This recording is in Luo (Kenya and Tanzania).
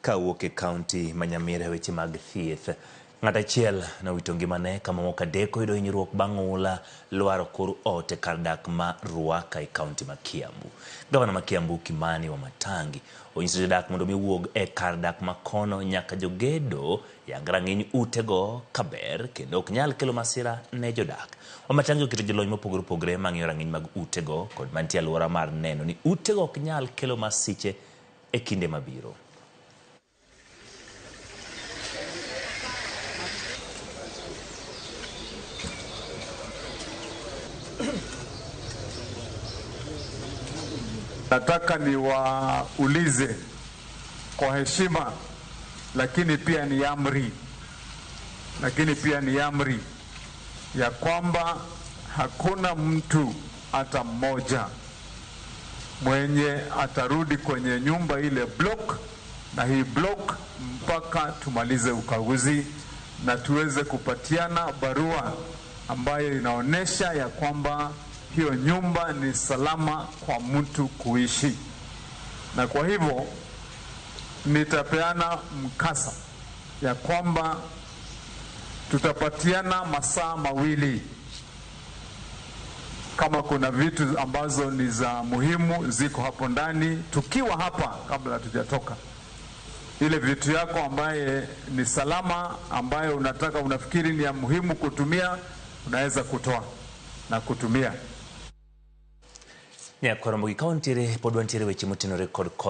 Kawuok e kaunti ma Nyamira e weche mag thieth, ng'at achiel nowito ngimane ka mamoko adek oyudo hinyruok bang' oula lwaro kor ot e kar dak ma Ruaka e kaunti ma Kiambu. Gavana ma Kiambu Kimani Wamatangi onyiso jodak mondo mi owuog e kar dak ma kono nyaka jogedo yang rang'iny utego kaber kendo ok nyal kelo masira ne jodak. Wamatangi oketo jolony mopogore opogore mang'iyo rang'iny mag utego kod mantie alwora mar neno ni utego ok nyal kelo masiche e kinde mabiro. Nataka niwaulize kwa heshima, lakini pia ni amri, lakini pia ni amri ya kwamba hakuna mtu hata mmoja mwenye atarudi kwenye nyumba ile block na hii block mpaka tumalize ukaguzi na tuweze kupatiana barua ambayo inaonyesha ya kwamba hiyo nyumba ni salama kwa mtu kuishi. Na kwa hivyo nitapeana mkasa ya kwamba tutapatiana masaa mawili kama kuna vitu ambazo ni za muhimu ziko hapo ndani, tukiwa hapa kabla hatujatoka, ile vitu yako ambaye ni salama, ambayo unataka unafikiri ni ya muhimu kutumia, unaweza kutoa na kutumia. Nyakwar Ramogi ka wantiere pod wantiere weche motenore kod koth.